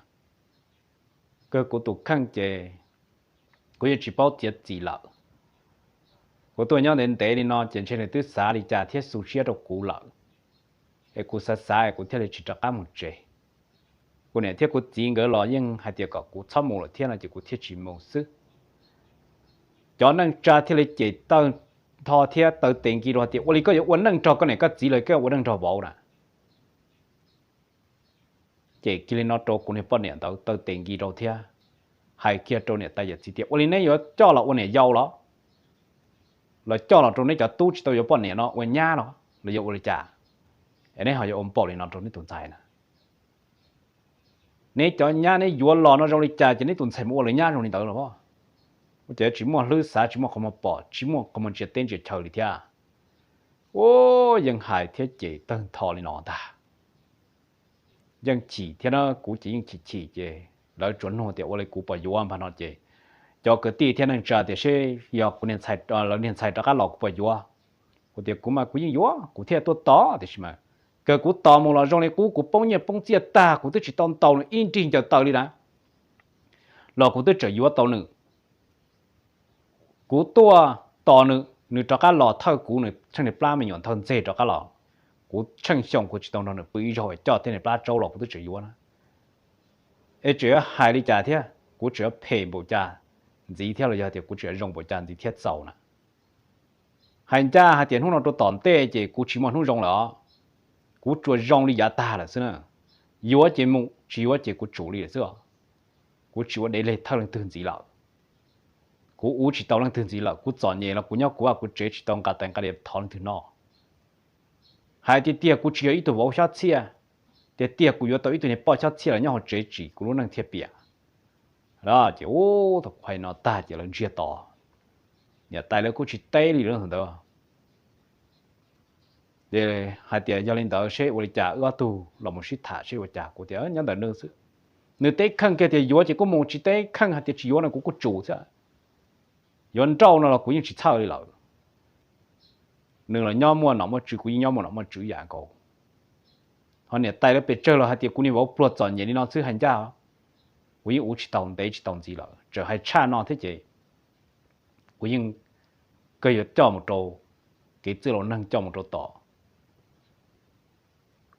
Kawg kuv tus kheej ces kuv yeej tsis paub txiav txim lawm. Kuv tuaj nyob ntev ntev li no ces ntshe nws twb xav li cas thiab xu siab rau kuv lawm, es kuv xav xav es kuv thiaj li tsis rov qab mus tsev. Kuv niam thiab kuv txiv nkawd los yeej hais tias kom kuv txhob mus lawm thiab no ces kuv thiaj tsis mus xwb. Cov neej tsa thiaj li cem tawg ntho thiab taw tes nkis rau tias, Ua li koj yuav ua neej nrog koj niam koj txiv los koj ua neej nrog vauv na? Ces kiag li no rau kuv niag poj niam ntawd taw tes nkis rau thiab hais kiag rau niam tais yawm txiv tias, Ua li neb yuav coj los ua niam yau los? Los coj los rau neb cov tub tsis tau yuav poj niam no ua nyab los los yog ua li cas? Es neb ho yuav ua npaum li no rau neb tus ntxhais na? Neb cov nyab neb yuav los no zoo li cas ces neb tus ntxhais mus ua lawv nyab zoo li ntawd los? Ua cas tsis muaj hlwb xav, tsis muaj qhov muag pom, tsis muaj qhov muag ntsia teb ntsia chaw li thiab? Ua, yeej hais thiab cem tawg ntho li no ntag. Yeej chim thiab na, kuv ces yeej chim chim ces lawv tsuas nug tias, Ua li kuv puas yuav npag no? Ces cov kwv tij thiab neej tsa tias, Seb yog kuv niag ntxhais, lawv niag ntxhais rov qab los kuv puas yuav? Kuv tias, Kuv mas kuv yeej yuav, kuv thiaj tuaj tos, tiam sis mas kawg kuv tos mus los zoo li qub kuv poob nyiaj poob txiaj tag, kuv twb tsis tau ntaus nws ib nrig ncaws taw li na, los kuv twb tseem yuav tau nws. Kuv tuaj tos nws, nws rov qab los thawj kuv, nws tsheej niag plab me nyuam nthawj ntxeg rov qab los. Kuv tsheej xyoo kuv tsis tau nrog nws pw ib zaug, coj thiab niag plab tsaub los kuv twb tseem yuav na. Es tseem yuav hais li cas thiab? Kuv tseem yuav phem npaum cas ntxiv thiab los yog tias kuv tseem yuav zoo npaum cas ntxiv thiab txaus na? Hais ncaj hais tias hnub no rau tom ntej ces kuv tsis muaj hnub zoo lawm os. Kuv tsuas zoo li yav tag lawm xwb na. Yuav ces mus, tsis yuav ces kuv tsum li lawm xwb os. Kuv tsis ua dev leg thawj leej twg ntxiv lawm. Kuv ua tsis tau leej twg ntxiv lawm, kuv txom nyem los kuv nyob kuv vaj kuv tsev tsis tau nqa tais nqa diav thov leej twg noj. Hais tiag tiag kuv tsis yog ib tug vauv xyob txhiaj, tiag tiag kuv yuav tau ib tug niag poj xyob txhiaj los nyob hauv tsev tsim kuv lub neej thiaj piam. Ces ub thaum kuv hais no tag ces lawv ntsiag to, niam tais lawv kuj tsis teb li lawm ntawd. Ces hais tias yog li ntawd seb ua li cas wb ob tug los mus sib tham seb ua cas. Kuv tias nyob ntawm nws xwb, nws teb kheej kiag tias yuav ces kuj mus, tsis teb kheej hais tias tsis yuav no kuv kuj tsum xwb. Yuav nrauj no los kuv yeej tsis txhawj li lawm. Nws los nyob muaj nom muaj tswv, kuv yeej nyob muaj nom muaj tswv yam nkaus. Ho niam tais lawv pes tsawg los hais tias kuv niag vauv pluag txom nyem li no xwb hais ncaj, kuv yeej ua tsis tau ntev tsis tau ntxiv lawm, tseem hais tshaj no thiab ces kuv yeej kawg yuav coj mus rau kev txwj laus neeg, coj mus rau tom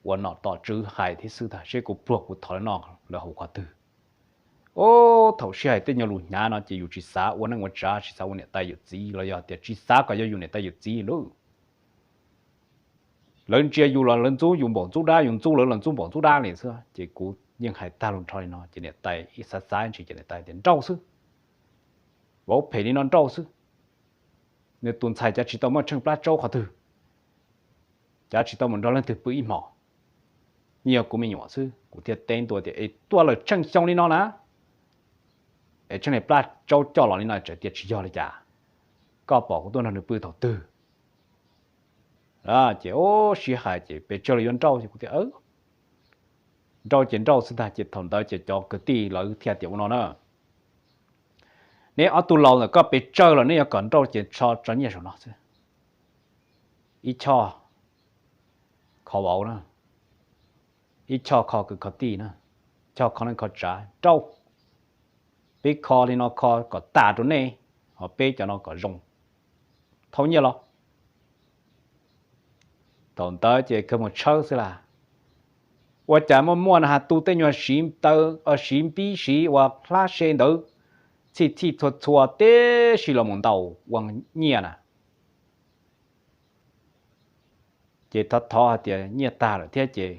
ua nom tom tswv hais thiab xwb ntag, seb kuv pluag kuv thov lawv noj lawv haus qhov twg. Ub, thaum sib hais tej nyuag lus hnyav no ces yus tsis xav ua neej ua tsav, tsis xav ua niam tais yawm txiv los yog tias tsis xav kom yog yus niam tais yawm txiv lawm. Lawv ntsia yus los lawv ntxub yus npaum ntxub dab, yus ntxub lawv los ntxub npaum ntxub dab li xwb. Ces kuv yeej hais tag lus nrho li no ces niam tais ib xav xav ntsis ces niam tais tias nrauj xwb, vauv phem li no nrauj xwb. Nws tus ntxhais cav tsis tau muaj tsheej plab tsaub qhov twg, cav tsis tau mus nrog leej twg pw ib hmos, yeej yog kuv me nyuam xwb. Kuv thiaj teb ntua tias es tuaj lawm tsheej xyoo li no na, es tsheej niag plab tsaub coj los li no tseem tias tsis yog li cas, koj pom kuv tuaj nrog nws pw thaum twg? Ces ub sib hais ces pes tsawg los yuav nrauj ces kuv tias nrauj ces nrauj xwb ntag. Ces thaum ntawd ces cov kwv tij lawv thiaj tias ua no na, neb ob tug laus ntawm koj pes tsawg los neb yuav kom nrauj ces tso nyiaj saum no xwb. Ib choj kho vauv na, ib choj kho kwv kho tij na, choj kho neej kho tsav nrauj. Peb kho li no kho kom tas rau nej, ho peb cov no kom zoo, thauj nyiaj los. Thaum ntawd ces kawg mus tshawb xwb las. Ua cas muaj muaj no has tu tej nyuag siv taw, siv npib siv ua hlab se ntawd, txhij txhij txhua txhua tib si los mus ntaus ua nyiaj na. Ces thov thov hais tias nyiaj tag lawm thiab ces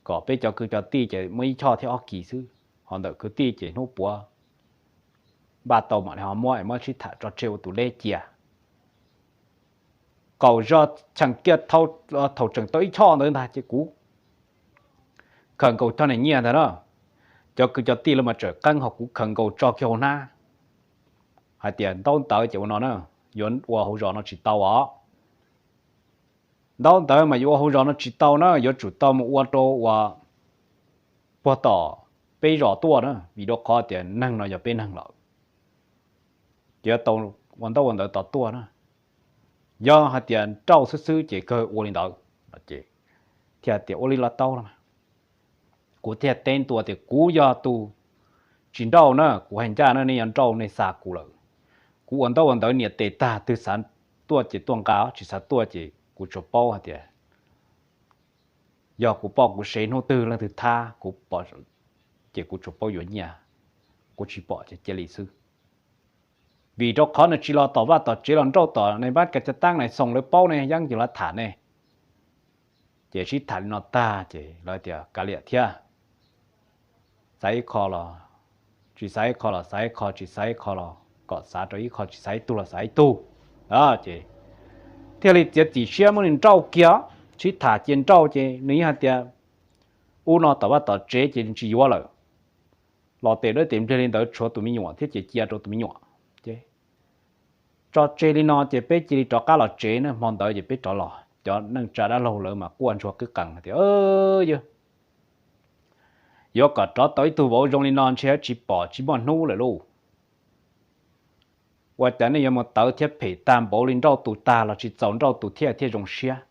kom peb cov kwv cov tij ces muaj ib choj thiab ob kis xwb, ho ntawm kwv tij ces hnub puav npaj tau mam li ho muab es muab sib tham tso tseg ua tus leb cia. Qaum zog cheem kiag thaum tseem tau ib choj ntawd ntag ces kuv khaws nkaus choj niag nyiaj ntag na. Cov kwv cov tij lawv mas tseem qeeb ho kuv khaws nkaus tso kiag hauv hnab hais tias ntaub ntawv ces ua no na, yuav ua hauv zos no tsis tau os. Ntaub ntawv mas yuav ua hauv zos no tsis tau na, yuav tsum tau mus ua rau uas puag tom peb zos tuaj na, vim rau qhov tias neeg no yog peb neeg lawm, ces yuav tau ua ntaub ua ntawv tos tuaj na. Yog hais tias nrauj xwb xwb ces kawg ua li ntawd. Thiaj tias ua li los tau los mas. Kuv thiaj teb ntua tias kuv yog tus tsis nrauj na, kuv hais ncaj na, nej yuav nrauj nej xa kuv lawm. Kuv ua ntaub ua ntawv nias tes tag twg xav tuaj ces tuaj nqa, tsis xav tuaj ces kuv tsuas paub hais tias yog kuv poj kuv sev hnub twg leej twg thab kuv pom ces kuv tsuas paub yuav nyiaj, kuv tsis pom ces cia li xwb. Vim rau qhov nws tsis los tom vaj tom tsev los nrauj tom nais npab kav cov taab nais xoos lawv paub ne, yeeb yws lawv tham ne. Ces sib tham li no tag ces lawv tias kav liam thiab, xav ib qho los tsis xav ib qho los xav ib qho, tsis xav ib qho los kom xav rau ib qho, tsis xav ib tug los xav ib tug. Ces thiaj li txiav txim siab muab nws nrauj kiag, sib tham cia nrauj ces nws yeej hais tias ub no tom vaj tom tsev ces tsis yuav lawm. Los tes dawb tes npliag li ntawd tshuav tus me nyuam thiab ces cia rau tus me nyuam. Tso tseg li no ces peb cia li rov qab los tsev na, hmo ntawd ces peb rov los. Cov neej tsa dab laug lawv mas quaj ntsuag qwb qees tias yawg, yuav kom rov tau ib tug vauv zoo li no ntshe tsis pom tsis muaj hnub lawm lauj. Ua cas nej yuav mus tawv thiab phem tag npaum li, nrauj tus tag los tsis txaus, nrauj tus thiaj thiaj zoo siab.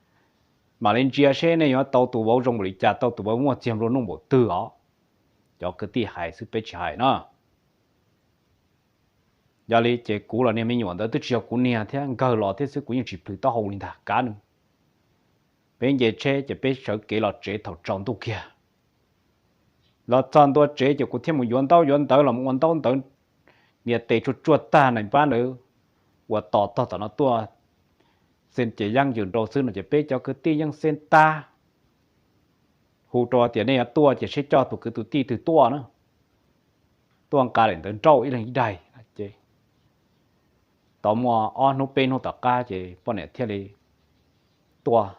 Mam li ntsia seb nej yuav tau tus vauv zoo npaum li cas, tau tus vauv muaj txiag nplua nuj npaum twg os. Cov kwv tij hais xwb peb tsis hais na. Yog li ces kuv los niag me nyuam ntawd twb tsis yog kuv niag thiab, nkawg los thiab xwb, kuv yeej tsis plhws taub hau li ntag, kav nws. Peb nce tsheb ces peb sawv kev los tsev thaum tsaus ntuj kiag. Los txog ntua tsev ces kuv thiaj mus yuav ntaub yuav ntawv los mus ua ntaub ntawv nias tes tsuag tsuag tag, nais npab lawv uas tos tog tom no tuaj xee ces yeeb yws nrau xwb no ces peb cov kwv tij yeej xee tag, hu rau tias nej yuav tuaj ces seb coj tus kwv tus tij twg tuaj na, tuaj nqa daim ntawv nrauj ib leeg ib daim. Ces tau muaj ob hnub peb hnub tom qab ces poj niam thiaj li tuaj,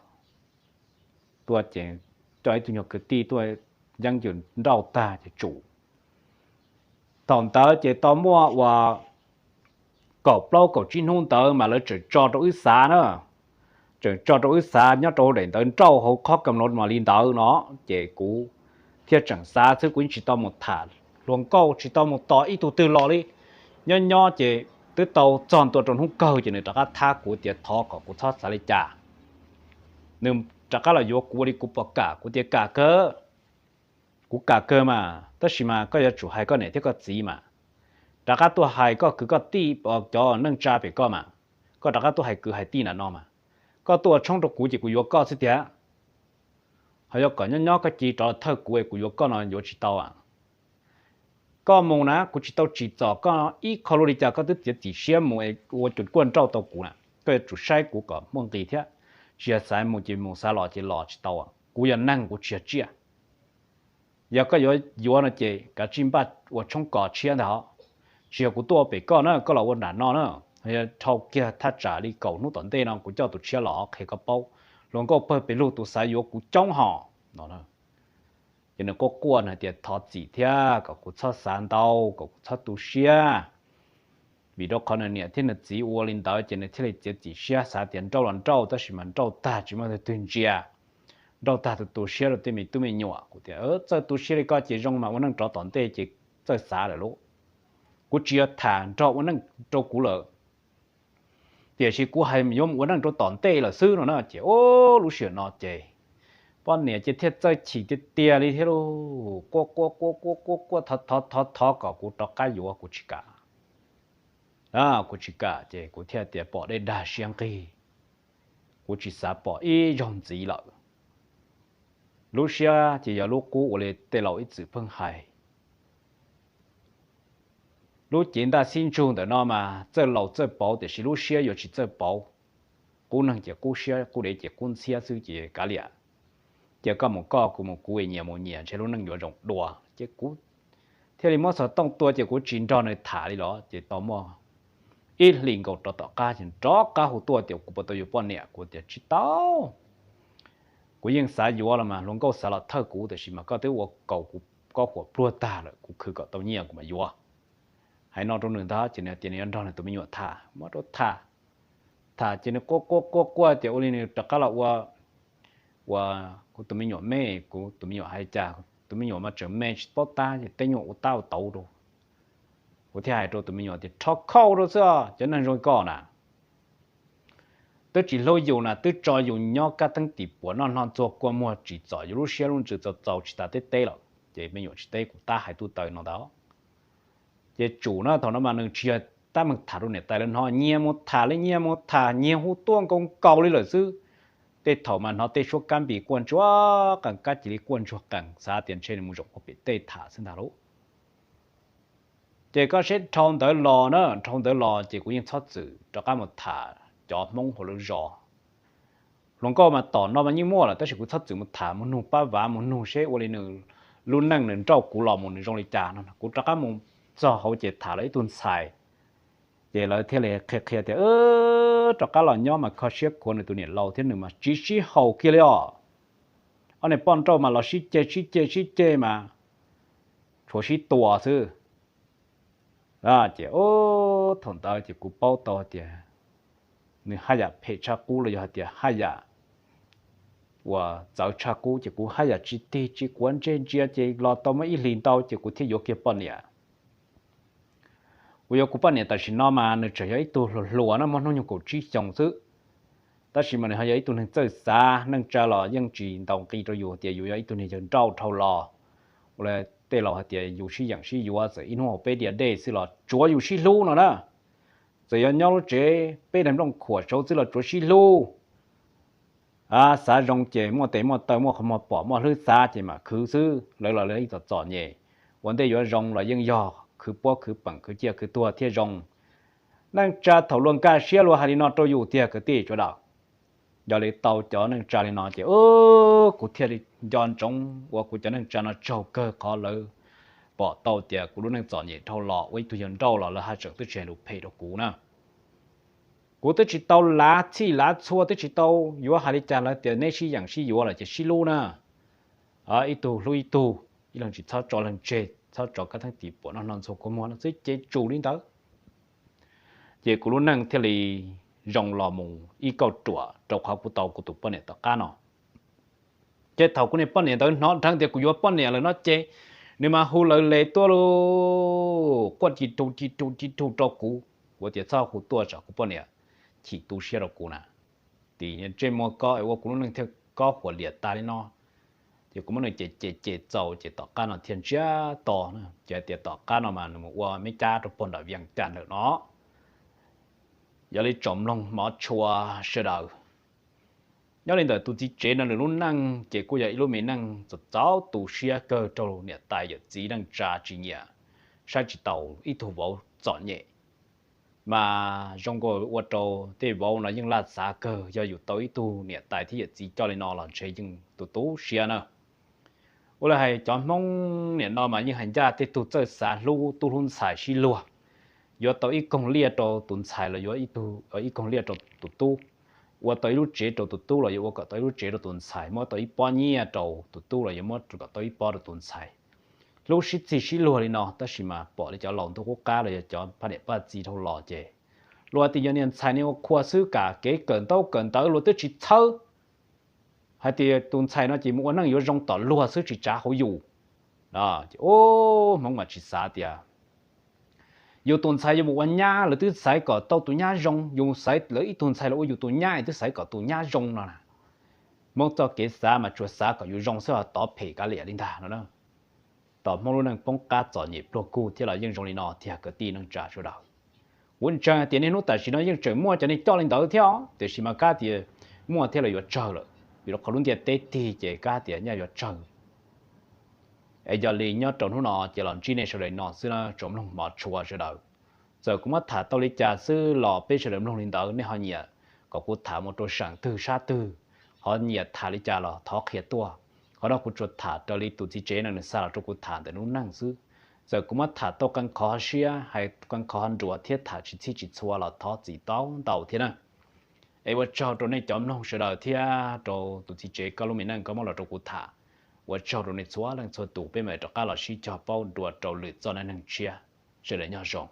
tuaj ces coj ib tug nyuag kwv tij tuaj, yeeb yws nrauj tag ces tsum. Thaum ntawd ces tau muaj uas kaum plaub kaum tsib hnub ntawd mas lawv tseem tso rau wb xav na, tseem tso rau wb xav nyob rau daim ntawv nrauj hauv qhov kam no mas li ntawd no. Ces kuv thiaj tseem xav xwb, kuv yeej tsis tau mus tham hluas nkauj, tsis tau mus tos ib tug twg los li. Nyob nyob ces twb tau txog ntua rau hnub kawg ces nws rov qab thab kuv tias thov kom kuv txhob xav li cas. Nws rov qab los yuav kuv ua li kuv puas kam, kuv tias kam kawg, kuv kam kawg mas, tab sis mas koj yuav tsum hais koj niam thiab koj txiv mas, rov qab tuaj hais koj kwv koj tij, cov neej tsa pem koj mas, koj rov qab tuaj hais kwv hais tij nram no mas, koj tuaj ua tshoob rau kuv ces kuv yuav koj xwb tiag. Ho yog kom nyob nyob koj cia li rov los thawj kuv es kuv yuav koj no yuav tsis tau a. Koj mus na kuv tsis tau tsim txom koj ib qho lus li cas, koj twb txiav txim siab mus es ua cuam kuaj nrauj tau kuv na, koj yuav tsum saib kuv kom muaj nqis thiab. Tsis yog xav mus ces mus, xav los ces los tsis tau, kuv yog neeg kuv tsis yog tsiaj. Yog koj yuav yuav no ces kav tsij npaj ua tshoob kos tshiab ntag os. Tsis yog kuv tuaj ua pem koj na, koj los ua nram no na. Yog dhau kiag thaj tsam li kaum hnub tom ntej no kuv coj tus tshiab los qhia koj paub. Hluas nkauj pawg pes lug tus xav yuav kuv coob hos no. Ces nws quaj quaj nws tias thov txim thiab kom kuv txhob xav ntau, kom kuv txhob tu siab. Vim rau qhov nws niam thiab nws txiv ua li ntawd ces nws thiaj li txiav txim siab xav tias nrauj los nrauj tab sis mas nrauj tag tsis muaj leej twg ntsia, nrauj tag tus tu siab rau tej me tub me nyuam. Kuv tias txawj tu siab li koj ces zoo mas ua neej rov tom ntej ces txawj xav lawm lauj. Kuv tsis yog tham nrog ua neej rau kuv lawm, tiam sis kuv hais yuav mus ua neej rau tom ntej lawm xwb no na. Ces o, lub sij hawm no ces Poj niam ces thiaj txawj chim tiag tiag li thiab lauj, quaj quaj quaj quaj quaj quaj thov thov thov thov kom kuv rov qab yuav, kuv tsis kam. Kuv tsis kam ces kuv thiaj tias pom dej dag siab nqig, kuv tsis xav pom ib zaug ntxiv lawm. Lub siab ces yog lub qub uas li tej laus ib txwm pheej hais. Lub cev ntaj xib ntsug ntawm no mas txawj laus txawj pauv tiam sis lub siab yuav tsis txawj pauv. Qub neeg ces qub siab, qub dev ces qub ntxhiab xwb ces kav liam. Cia koj mus koj, kuv mus kuv, nyias mus nyias, ntshe lub neej yuav zoo dua. Ces kuv thiaj li muab xov tooj tua ces kuv tsis nrog nws tham li los ces tau muaj ib hlis nkaus rov tom qab ces rov qab hu tuaj tias kuv puas tau yuav poj niam, kuv tias tsis tau. Kuv yeej xav yuav los mas hluas nkauj xav los thawj kuv tiam sis mas koj twb ua kaus kuv kob huam pluag tag lawm, kuv khwv kom tau nyiaj kuv mam yuav. Hais no rau nws ntag ces nws tias nws yuav nrog nws tus me nyuam tham, muab rau tham. Tham ces nws quaj quaj quaj quaj tias ua li nws rov qab los ua, ua kuv tus me nyuam me, kuv tus me nyuam hais cas tus me nyuam mas tseem me tsis paub tab ces tej nyuag ua tab ua tauv rau. Kuv thiaj hais rau tus me nyuam tias rho khauj rau xwb, cov neeg zoo li koj na, twb tsis hlub yus na, twb tso yus nyob kaj teeb tim puam noj hno ntxuag kua muag tsim txom yus lub siab lub ntsws txaus txaus tsis tas teb teb lawm ces me nyuam tsis teb kuv tab hais tuj taws no ntag. Ces tsum na thaum no mas nws tsis yog tab meeg tham rau niam tais lawv hnov, nyias mus tham li nyias mus tham, nyias hu tuaj nkaus nkaus li lawm xwb. Tej thaum mas hnov tej suab kab npis quaj ntsuag qees, kab cia li quaj ntsuag qees, xav tias ntshe nws mus zaum ua pem tej tham xwb ntag lauj. Ces koj saib dhau ntawd los na, dhau ntawd los ces kuv yeej txhob txwm rov qab mus tham cov Hmoob hauv lub zos. Hluas nkauj mas tom no mas yeej muaj lawm tab sis kuv txhob txwm mus tham, mus nug pab vav, mus nug seb ua li nws lub neej nws nrauj kuv los mus nws zoo li cas no. Kuv rov qab mus txog hauv ces tham lawv ib tug ntxhais, ces lawv thiaj li qhia qhia tias rov qab los nyob mas kho siab khuav nws tus niam laus thiab nws mas tsis sib haum kiag li os. Ob niag poj nrauj mas los sib ceg sib ceg sib ceg mas tshuav sib tua xwb. Ces thaum ntawd ces kuv paub tau tias nws haj yam phem tshaj qub los yog hais tias haj yam uas txawv tshaj qub ces kuv haj yam tsis tig tsis quav ntsej ntsia ces los tau muaj ib hlis ntau ces kuv thiaj yuav kiag poj niam. Kuv yuav kuv poj niam tam sim no mas nws tseem yog ib tug hluas hluas na, muaj hnub nyoog kaum tsib xyoos xwb, tab sis mas nws ho yog ib tug neeg txawj xav, neej tsa los yeej tsis ntaus nqi rau yus tias yus yog ib tug niag yawg nrauj dhau los. Ua li tej laus hais tias yus sib yeem sib yuav txawm ib hnub hauv peb diav dej xwb los tsuav yus sib hlub no na. Txawm yog nyob lub tsev peb daim nplooj khuam saud xwb los tsuav sib hlub. Xav zoo ces muaj tes muaj taw muaj qhov muag pom muaj hlwb xav ces mam khwv xwb, lawv los lawv ib txom txom nyem. Ua ntej yuav zoo los yeej yog khwv puab khwv peem khwv ciaj khwv tuag thiaj zoo. Neej tsa thaum luag nkag siab luag hais li no rau yus tiag kwv tij sawv daws. Yog li tau cov neej tsa li no ces kuv thiaj li nco ntsoov ua kuv cov neej tsa no tsaug kawg qhov lawv pom tau tias kuv lub neej txom nyem dhau los ua ib tug yawg nrauj los lawv haj tseem twb tsis hais lus phem rau kuv na. Kuv twb tsis tau lav txhij lav txhua, twb tsis tau yuav hais li cas, lawv tias neb sib yeem sib yuav lawm ces sib hlub na. Ib tug hlub ib tug, ib leeg tsis txhob tso leej tseg, txhob tso kab theeb tim puam noj hno ntxuag kua muag no xwb ces tsum li ntawd. Ces kuv lub neej thiaj li zoo los mus ib kauj ruam rau qhov kuv tau kuv tus poj niam tom qab no. Ces thaum kuv niag poj niam ntawd hnov dheev tias kuv yuav poj niam lawm no ces nws mas hu lawv le tuaj lauj, quaj ci rug ci rug ci rug rau kuv, kuv tias txhob hu tuaj tsam kuv poj niam chim tu siab rau kuv na. Tim ntsej muag ko es ua kuv lub neej thiaj kob huam liam tas li no. Ces kuv muab nws cem cem cem txaus ces tom qab no thiaj ntsiag to, ces hais tias tom qab no mas nws mus ua meb cab rau puag nram Vias Cas ntawm no. Yog li tsoom mloog hmov tshua sawv daws, nyob li ntawm tus txiv tsev no nws lub neej ces kuj yog ib lub me neej txaus txaus tu siab kawg rau niam tais yawm txiv neej tsa tsis nyiam, saib tsis taus ib tug vauv txom nyem. Mas zoo nkaus ua rau tej vauv no yeej laj xav kawg, yog yus tau ib tug niam tais thiab yawm txiv coj li no los ntshe yeej tu tu siab na. Ua li hais cov Hmoob niam no mas yeej hais ncaj tej tug txawj xav hlub tub hlub ntxhais sib luag, yuav tau ib koog liaj rau tus ntxhais los yuav ib koog liaj rau tus tub, ua tau ib lub tsev rau tus tub los yuav ua kom tau ib lub tsev rau tus ntxhais, muab tau ib pob nyiaj rau tus tub los yuav muab kom tau ib pob rau tus ntxhais. Hlub sib txig sib luag li no, tab sis mas pom li cov laus ntuj qub qab los yog cov poj niam poj txiv dhau los ces luag tias yog niag ntxhais niag ua qhua xwb, kam kev kawm ntaub kawm ntawv luag twb tsis txhawb. Hais tias tus ntxhais no ces mus ua neej yuav zoo tom luag xwb tsis tsav hauv yus. Ces Hmoob mas tsis xav tias yus tus ntxhais yuav mus ua nyab lawv twb xaiv kom tau tus nyab zoo, yus xaiv lawv ib tug ntxhais los ua yus tus nyab es twb xaiv kom tus nyab zoo no na. Hmoob txoj kev xav mas tsuas xav kom yus zoo xwb, ho tov phem kav liam li ntag no na. Tom Hmoob lub neej poob qab txom nyem pluag kug thiab los yeej zoo li no tiag kwv tij neej tsa sawv daws. Kuv ntseeg hais tias niaj hnub tam sim no yeej tseem muaj cov neeg coj li ntawd thiab, tiam sis mas kab tias muaj thiab los yuav tsawg lawm, vim rau qhov lub ntiaj teb tig ces kab tias nyaj yuav tsawg. Es yog li nyob rau hnub no ces los ntsib nej sawv daws no xwb na tsoom mloog hmov tshua sawv daws. Txawm kuv muab tham tau li cas xwb los peb sawv daws mloog li ntawd, nej ho nyiam kom kuv tham mus rau saam twg sab twg, ho nyiam tham li cas los thov qhia tuaj. Qhov no kuv tsuas tham raws li tus txiv tsev no nws xa los rau kuv tham ntawm lub neej xwb. Txawm kuv muab tham tau qee qhov siab, hais qee qhov nruas thiab tham tsis txhij tsis txhua los thov txim tau ntau thiab na. Es ua tsaug rau nej cov mloog sawv daws thiab rau tus txiv tsev koj lub me neej koj muab los rau kuv tham. Ua tsaug rau nej txhua leej txhua tus, peb mam rov qab los sib cog paub dua rau lwm txoj neej neeg tshiab. Sawv daws nyob zoo.